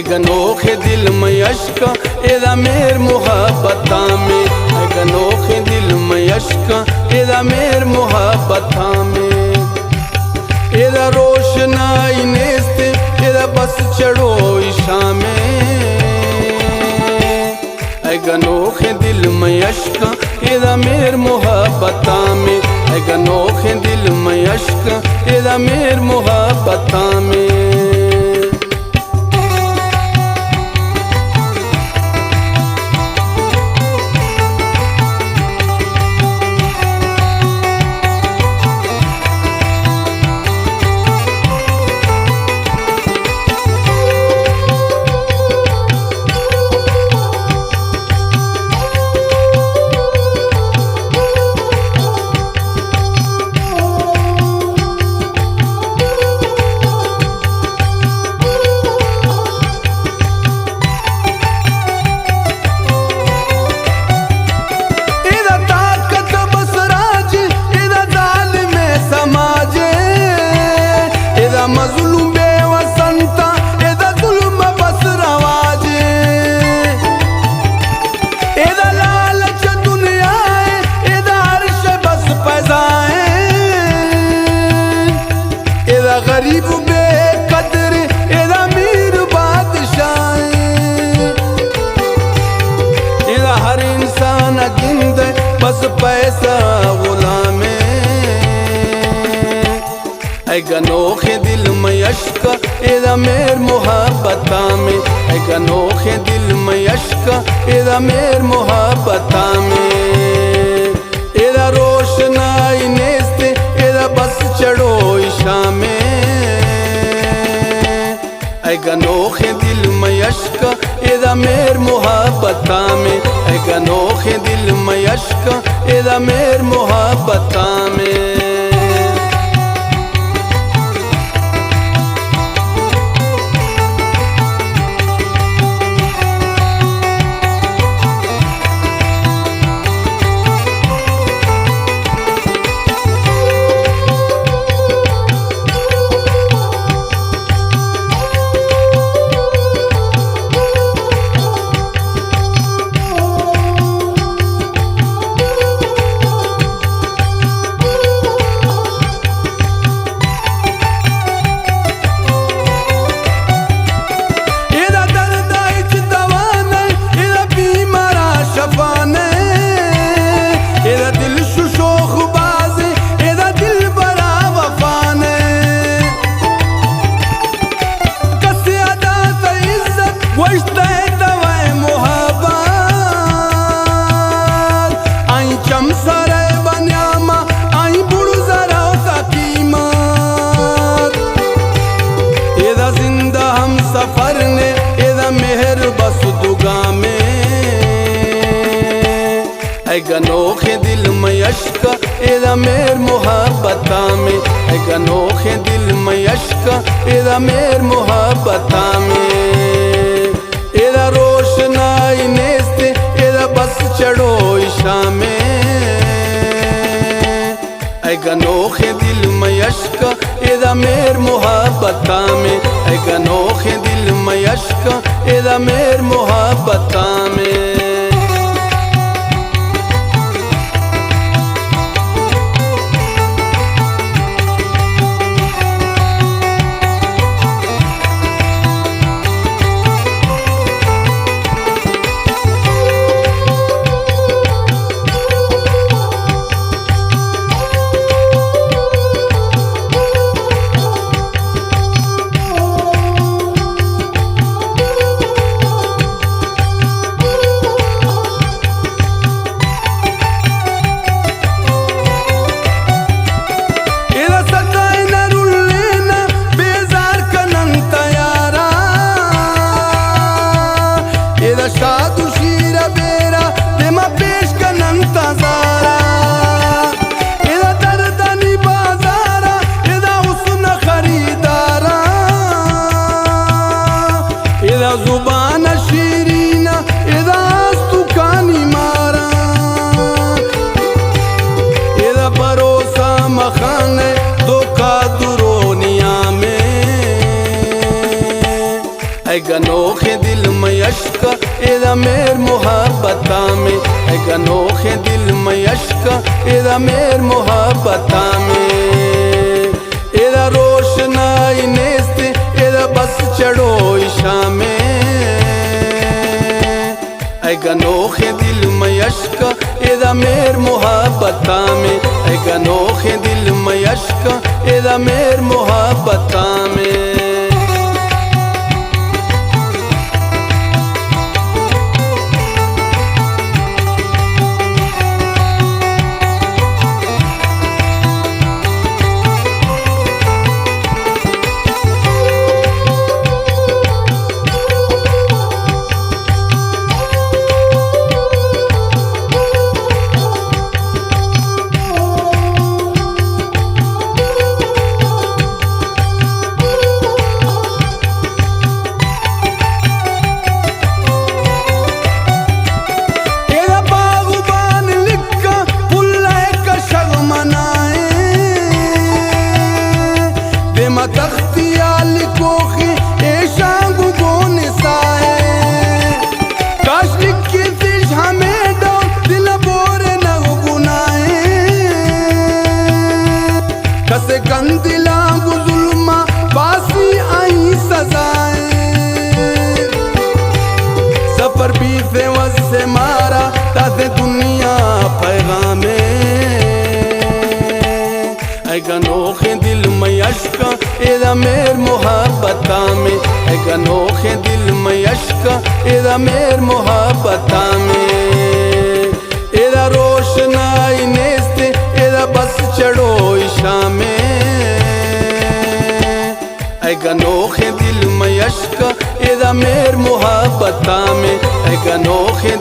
گنوخ دل مئے اشکاں ادا مہر محبتاں میں، اے گنوخ دل مئے اشکاں ادا مہر محبتاں میں۔ ادا روشنائی نیست، ادا بس چڑو شام۔ اے گنوخ دل مئے اشکاں ادا مہر محبتاں میں، اے گنوخ دل مئے اشکاں ادا مہر محبتاں میں۔ ادا طاقت بس راج، ادا ظالم سماج، ادا مظلوم بے وسنتا، ادا ظلم بس رواج، ادا لالچ دنیا، ادا عرش بس فضا۔ ادا غریب بے قدر، ادا میر بادشاہ۔ ادا ہر انسان گند بس پیسہ غلام۔ اے گنوخ دل مئے اشکاں ادا مہر محبتاں میں، اے گنوخ دل مئے اشکاں ادا مہر محبتاں میں۔ ادا روشنائی نیست، ادا بس چڑو شام۔ اے گنوخ دل مئے اشکاں ادا مہر محبتاں میں، اے گنوخ دل مئے اشکاں ادا مہر محبتاں میں۔ ادا درد ءَ ہچ دوا نہ، ادا بیمار ءَ شفا نہ۔ ادا دل ششوخ باز، ادا دلبر ءَ وفا نہ۔ کسے ءَ دات عزت، گوشت ئے تو ئے محبت۔ آئی چم سر ءِ بنیاما، آئی بڑز ءَ روت قیمت۔ ادا زندہ ہم سفر نے، ادا مہر بس دو گامے۔ اے گنوخ دل مئے اشکاں ادا مہر محبتاں میں، اے گنوخ دل مئے اشکاں ادا مہر محبتاں میں۔ ادا روشنائی نیست، ادا بس چڑو شام۔ اے گنوخ دل مئے اشکاں ادا مہر محبتاں میں، اے گنوخ دل مئے اشکاں ادا مہر محبتاں میں۔ ادا ستائیناں رلیناں، بیزار کننت یارا۔ ادا شاد و شیر بیرا، دیما پیش کننت زارا۔ ادا دردانی بازارا، ادا حسن خریدارا۔ ادا زبان شیرین، ادا استکانی مارا۔ ادا بھروسہ مخانے، دھوکہ درو نیامے۔ اے محبتاں میں، اے گنوخیں دل مئے اشکاں، ادا مہر محبتاں میں۔ ادا روشنائی نیست، ادا بس چڑو شامیں۔ اے گنوخیں دل مئے اشکاں، ادا مہر محبتاں میں۔ اے گنوخیں دل مئے اشکاں، ادا مہر محبتاں میں۔ اے باغبان لکھاں پلے کشگ منائیں، دیما تختی آلی کوخی ایشاں گوں گون سائیں۔ کاش لکھتش ہمے ڈول دل بور نہ گناہیں۔ کسے گندلاں گوں ظلماں باسی آئی سزائیں۔ سفر بیثے وث مارا داثیں دنیا پیغامیں۔ اے گنوخیں دل مئے اشکاں، ادا مہر محبتاں میں۔ اے گنوخیں دل مئے اشکاں، ادا مہر محبتاں میں۔ ادا روشنائی نیست، ادا بس چڑو شامیں۔ اے گنوخیں دل مئے اشکاں، ادا مہر محبتاں میں۔ اے گنوخیں